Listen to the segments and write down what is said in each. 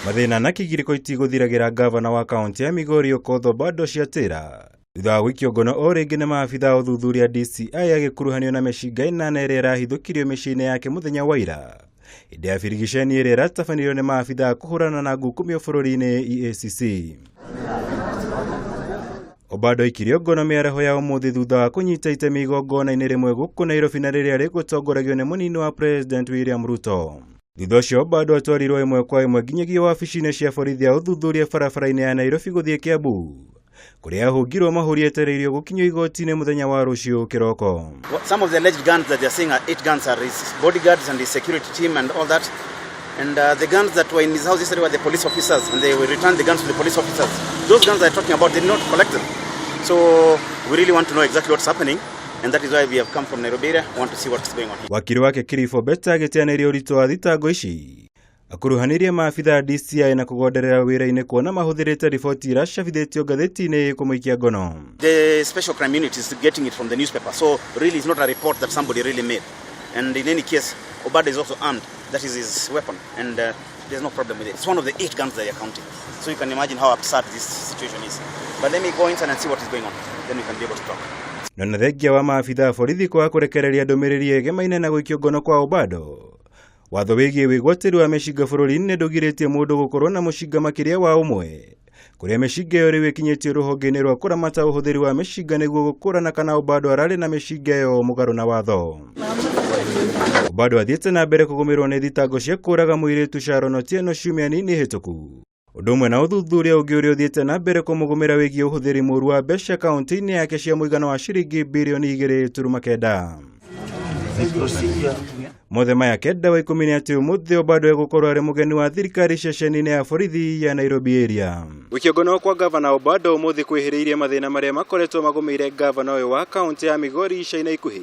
Mathĩna na kĩgirĩko itigũthiragĩra ngavana wa kaũntĩ ya Migori Okoth Obado Ciatĩra thutha wa gũikio ngono o rĩngĩ nĩ maabitha a ũthuthuria DCI agĩkuruhanio na mĩcinga ĩnana ĩrĩa ĩrahithũkirio mĩciĩ-inĩ yake mũthenya wa ira hĩndĩ ya birigiceni ĩrĩa ĩratabanirio nĩ maabitha a kũhũrana na ngukumio bũrũri-inĩ EACC. Obado aikirio ngono mĩaraho ya ũmũthĩ thutha wa kũnyita itemi igongona-inĩ rĩmwe gũkũ Nairobi na rĩrĩa rĩgũtongoragio nĩ mũnini wa President William Ruto. Thutha ũcio Obado atwarirwo ĩmwe kwa ĩmwe nginyagia wabici-inĩ cia borithi ya ũthuthuria barabara-inĩ ya Nairobi gũthiĩ Kiambu kũrĩa ahũngirwo mahũri etereirio gũkinyio igoti-inĩ mũthenya wa rũciũ kĩroko. Some of the alleged guns that they are saying are eight guns are his bodyguards and his security team and all that. And the guns that were in his house yesterday were the police officers, and they will return the guns to the police officers. Those guns they're talking about, they did not collect them. So we really want to know exactly what's happening, and that is why we have come from Nairobi area, want to see what's going on here. Wakiri wake Kirifo Beta agĩteanĩria ũritũ wa thitango ici akuruhanirie maabitha a DCI na kũgonderera wĩra-inĩ kuona mahũthĩrĩte riboti iracabithĩtio ngathĩti-inĩ kũmũikia ngono. The special crime unit is getting it from the newspaper, so really it's not a report that somebody really made. And in any case, Obado is also armed. That is his weapon, and there's no problem with it. It's one of the eight guns they are counting. So you can imagine how absurd this situation is. But let me go inside and see what is going on. Then we can be able to talk. No na thengia wa maabitha a borithi kwaga kũrekereria ndũmĩrĩri ĩgemaine na gũikio ngono kwa Obado, watho wĩgiĩ wĩgwatĩri wa mĩcinga bũrũri-inĩ ndũgirĩtie mũndũ gũkorwo na mũcinga makĩria wa ũmwe kũrĩa mĩcinga ĩyo rĩu ĩkinyĩtio rũhonge-inĩ rwa kũramata ũhũthĩri wa mĩcinga nĩguo gũkũrana kana Obado ararĩ na mĩcinga ĩyo mũgarũ na watho. Obado athiĩte na mbere kũgũmĩrwo nĩ thitango cia kũraga mũirĩtu Sharon Otieno ciumia nini hĩtũku, ũndũ ũmwe na ũthuthuria ũngĩ ũrĩa ũthiĩte na mbere kũmũgũmĩra wĩgiĩ ũhũthĩri mũru wa mbeca kaũntĩ-inĩ yake cia mũigana wa ciringi birioni 2.9. Mothe maya kenda wa ikũmi nĩ atĩ ũmũthĩ Obado egũkorwo arĩ mũgeni wa thirikari ceceni-inĩ ya borithi ya Nairobi area. Gũikio ngono kwa ngavana Obado ũmũthĩ kwĩhĩrĩirie mathĩna marĩa makoretwo magũmĩire ngavana ũyũ wa kaũntĩ ya Migori ica-inĩ ikuhĩ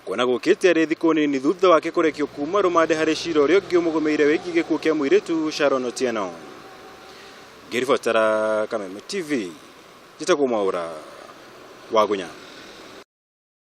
kuona gũkĩte arĩ thikũ nini thutha wake kũrekio kuma rũmande harĩ cira ũrĩa ũngĩ ũmũgũmĩire wĩgiĩ gĩkuũ kĩa mũirĩtu Sharon Otieno. Ngĩribotera Kameme TV, njĩtagwo Mwaũra Wagunya.